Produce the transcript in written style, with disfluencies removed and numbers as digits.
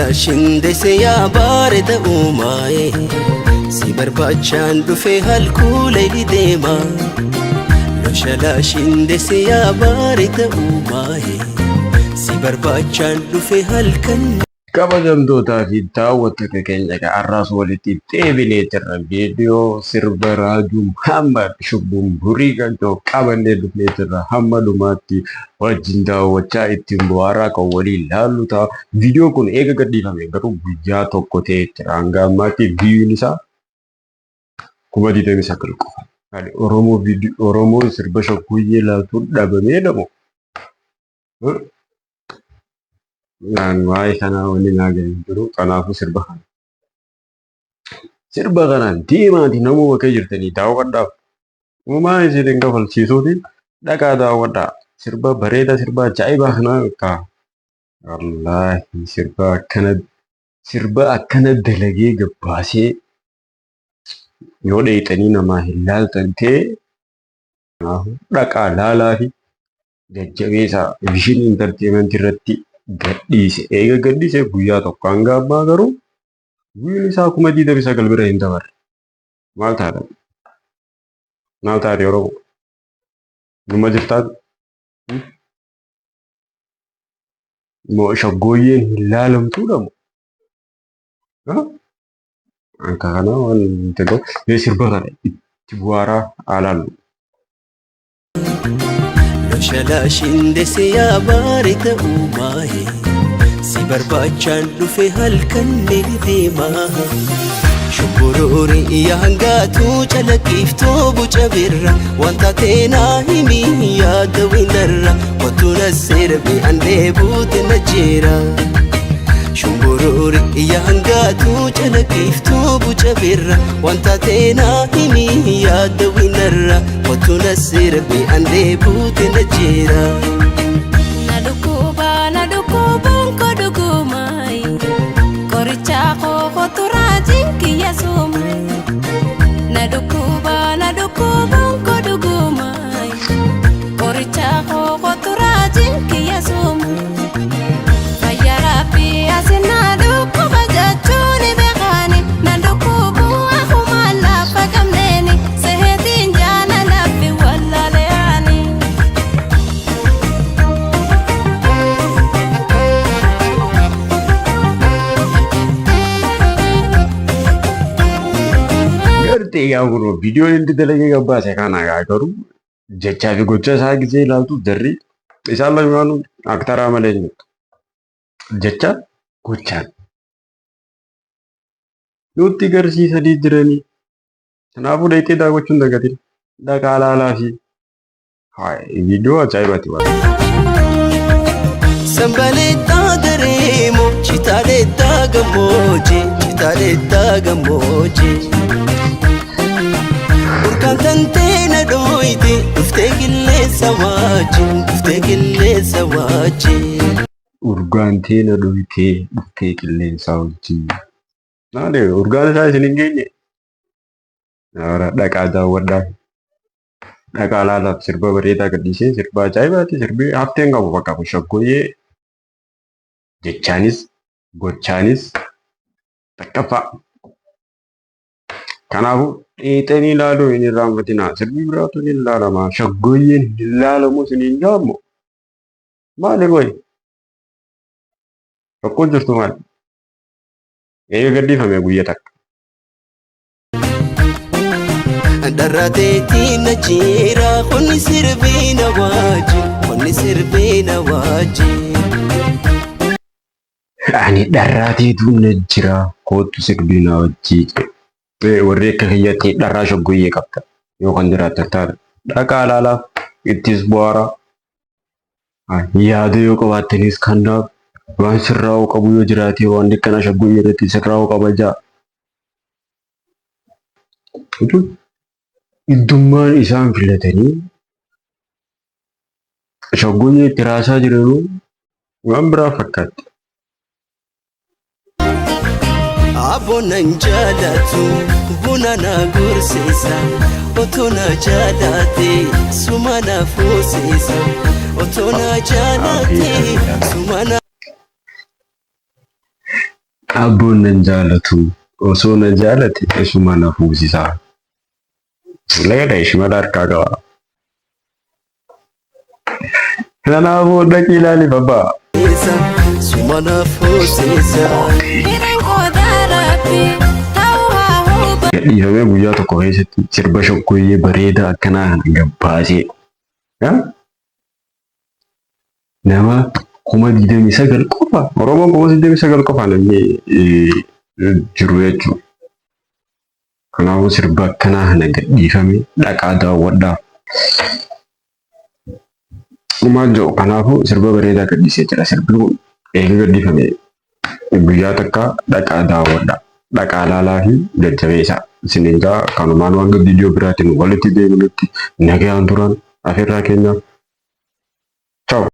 Shalaashindese yaa baareda uumaaye si barbaachaan dhufe halkuulee deema. Shalaashindese yaa baareda uumaaye si barbaachaan dhufe halkan. Kabajamtootaa fi daawwattoota keenya egaa har'aas walitti deebinee jirra. Viidiyoo sirba Raajuu Muhammad Shubbuun Burii kan ta'u qabannee dhufnee jirra. Hamma dhumaatti wajjin daawwachaa ittiin bohaaraa kan waliin laallu ta'a. Viidiyoon kun eega gadhiifame garuu guyyaa tokko ta'ee jira. Hanga ammaatti viiyuun isaa 29,000 qofa. Oromoo Oromoon sirba shakkuuyyee laaltuun dhabamee dhabu. Naan waa'ee kanaa wanni naa gadi hin jiru. Kanaafuu sirba kana. Sirba kana deemaati namuu bakka jirtanii daawwadhaaf. Uumaan isin hin kafalchiisuutiin dhaqaa daawwadhaa. Sirba bareedaa sirba ajaa'ibaa kana akka wallaahi sirba akkana sirba akkana dalagee gabbaasee yoo dheeyxanii namaa hin laaltan ta'e kanaafuu dhaqaa laalaa fi jajjabeesaa Vision Entertainment irratti gadhiise. Eega gadhiise guyyaa tokko hanga ammaa garuu guyyuun isaa 29,000 bira hin dabarre. Maal taatan? Maal taate Oromoo? Numa jirtaa? Moo shaggooyyeen hin laalamtuudha moo? Akka kanaa waan ta'e mee sirba kana itti bu'aaraa haa laallu. Shalaashindese yaa baareda uumaaye si barbaachaan dhufe halkan ni deema. Shubburoori yaa hangaatuu calaqqiftuu buca birra wanta teenaa himi yaada windarra kottu na sirbi andee buute na jira. Shumburoori yaa hangaatuu calaqqiftuu buca birra wanta teenaa himi yaada windarra kottu na sirbi andee buute na jira. Na dhukkuba na dhukkubuun koo dhugumaayi qoricha koo kottu raajiin kiyya suumaayi. Na dhukkuba na dhukkubuun koo dhugumaayi qoricha koo kottu raajiin kiyya suumaayi. Fayyaa Rabbii asin na dhukkuba jechuun beekaani na dhukkubu akkuma lafa qabneeni seheetiin jaalala fi wallaaleani. Gartee yaa kun viidiyoon inni dalagee gabbaase kana gaa garuu jechaa fi gocha isaa gisee ilaaltu jarri isaan lamaanuu aktaraa malee hin jirtu. Jecha gochaan nutti garsiisanii jiranii. Kanaafuu dheeyxee daawwachuu hin dagatin. Dhaqaa laalaa fi viidiyoo ajaa'ibaati waan. Sambaleettaa dareemo chitaaleettaa gammoojjii chitaaleettaa gammoojjii. Burkaan tantee na dhooyte dhuftee qilleensa wajjin dhuftee qilleensa wajjin. Urgaan tee na dhoytee dhuftee qilleensaa wajjin. Maali urgaan isaa isin hin geenye? Ara dhaqaa daawwadhaa. Dhaqaa laalaaf sirba bareedaa gadhiisee sirba ajaa'ibaati sirbi hafteen qabu bakka kun shaggooyyee jechaanis gochaanis takkaffaa. Kanaafuu dheexanii ilaaluu hin irraanfatinaa. Sirbi biraatu ni ilaalama. Shaggooyyeen hin ilaalamu isiniin jedhamu. Maali qoyi? Rakkoon jirtu maali? Eega gadhiifame guyya takka. Dharraateetiin na jira qonni sirbiina wajjin qonni sirbiina wajjin. Ani dharraateetu na jira koottu sirbii na wajjii jedhe. Warri akka kiyyatti dharraa shoggoyyee qabda yoo kan jiraattan taate dhaqaa ilaalaaf ittis bohaaraa. Yaada yoo qabaattanis kanaaf waan sirraa'uu qabu yoo jiraate waan akkana shoggoyyee irratti sirraa'uu qaba ja'a. Iddummaan isaan filatanii shoggoyyee itti raasaa jiranuu waan biraa fakkaatti. Abboon nan jaalatu buna na gursiisa otoo na jaalate suma na fuusiisa otoo na jaalate suma na. Abboon nan jaalatu osoo na jaalate isuma na fuusisaa. Leela ishimala harkaa qaba. Kanaafuu dhaqii ilaali babbaa. Suma na fuusisa. Hireen qooda rabbi ta'uu haa huba. Gadhiifamee guyyaa tokko keessatti sirba shokkoyyee bareedaa akkanaa kana gabbaasee nama 29,000 qofa, Oromoon 29,000 qofa namni jiru jechuudha. Kanaafuu sirba akkanaa kana gadhiifame dhaqaa daawwadhaa. Maal jedhu, kanaafuu sirba bareedaa gadhiisee jira. Sirbi kun eega gadhiifame guyyaa takka, dhaqaa daawwadhaa. Dhaqaa laalaa fi jajjabeessaa. Isiniin jaa, kanumaan waan viidiyoo biraatiin walitti deebinutti nagaan turan afirraa keenya.